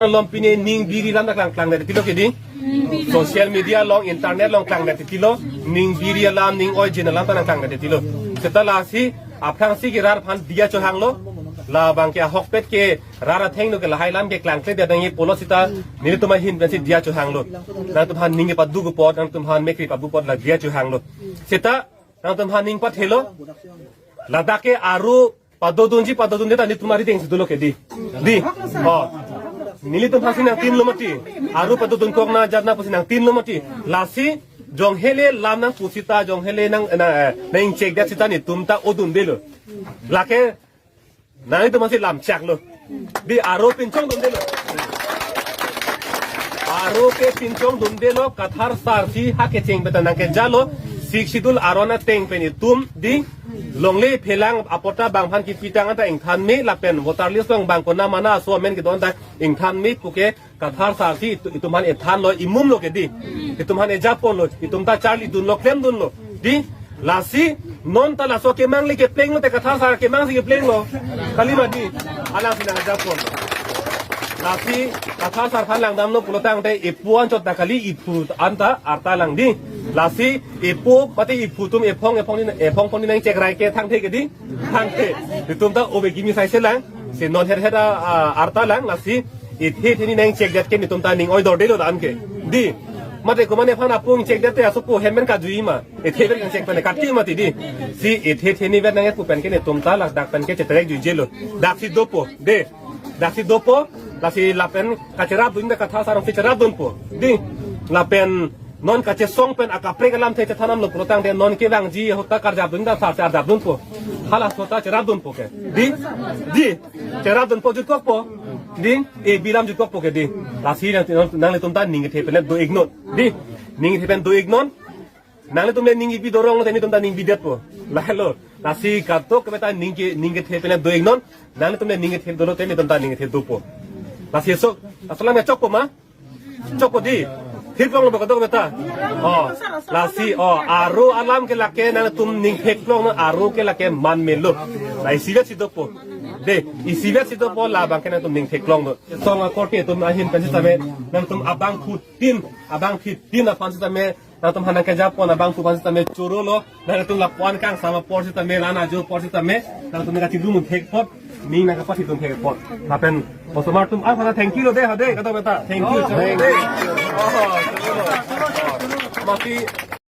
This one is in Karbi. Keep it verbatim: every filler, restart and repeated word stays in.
along pine ning biri alam ta klang klang det tilo kedi. Social media along, internet along klang det tilo. Ning biri alam, ning oijin alam ta nang klang det tilo. Seta lasi aphrangsi ke rat aphan diya chohanglo. Labang ke ahokpet ke rat athengno ke lahai alam ke klangkle dia nangji pulo seta nelitum ahin pensi diya chohanglo. Nangtumphan ning kepadu apot, nangtumphan mekri pabu apot la diya chohanglo. Seta nangtumphan ning pathelo. Ladak ke aro padodunji padodunde ta nelitum arideng si dolo kedi. Di. Oh. Nelitum aphansi nangtinlo mati. Aro padodun kok na jat na pusi nangtinlo mati. Lasi jonghele lam nangpu seta jonghele nang na, eh, nang-ingchek det seta nelitum ta odundelo. Lake nanglitum aphansi lam chaklo. Di, aro pinchongdundelo. Aro ke pinchongdundelo, Kathar sar si ha kecheng pen ta nangkejalo. Sixth Schedule aron ateng pen itum di longle phelang apot ta bang aphan kipitang anta ingthan me lapen voter list along bang konat mana aso amen kedo anta ingthan me puke Kathar sar si itu, itum aphan ethanlo, imumlo kedi. Itum aphan ejaponlo, itum ta charlidunlo, klemdunlo. Di, lasi non ta laso kemang le keplenglo te Kathar sar kemang si keplenglo. Kali ma di, alangsi nangjaponlo. Lasi Kathar sar aphan langdamlo pulotangte epo anchot ta kali, iphu anta arta lang di. Lasi epo mate iphu atum ephong ephong ni, ephong phong ni nangchekrai ke thangthe kedi. Thangthe. Itum ta obe kimi sai selang. Si non her her a, a, arta lang lasi ethe theni nangchek det ke nelitum ta ning oidor delo dan ke. Di. Mate komatne aphan apung chek det te asopo hem pen kajui ma. Ethe pen nangchek pen kati mati di. Si ethe theni pen nang epu pen ke nelitum ta ladak pen ke cheterek juijelo. Daksi dopo. De. Daksi dopo. Lasi lapen kacherapdun ta Kathar sar si cherapdunpo. Di. Lapen non kachesong pen akaprek alamthe chethanamlo pulotangte non kevangji ahut ta karjapdun ta sar si arjapdunpo. Halaso ta cherapdunpo ke. Di, di, cherapdunpo jutkokpo. Di, e bilam jutkokpo ke di. Lasi nang, nang, nanglitum ta ning kethe pen do-iknon. Di, ning kethe pen do-iknon. Nanglitum le ning ipi dorong lo te nelitum ta ning bidetpo. Lahelo. Lasi katok kebe ta ning ke, ning kethe pen do-iknon. Nanglitum le ning kethe dolo te nelitum ta ning kethe dopo. Lasi so, asalam ya chokpo ma? Chokpo di. Theklonglo ba kadokave ta. Oh. Lasi, oh, aro alam ke lake nangtum ning theklongnon, aro ke lake man melo. La isivet si dopo. De, isivet si dopo labang ke nangtum ning theklongnon. Song akorte atum ahin pen sitame, nangtum abangphutin, abangphutin aphan sitame, nangtum aphan nangkejapon abangphu aphan sitame chorolo. Nangtum lapu-an kangsam apor sitame, la-an ajo apor sitame, nangtum nangkachingrum thek apot, ning nangkapathidun thek apot. Lapen osomar atum aphan thank you lo de, ha de, kadokave ta. Thank you. Thank you. Oh, oh, oh. Mati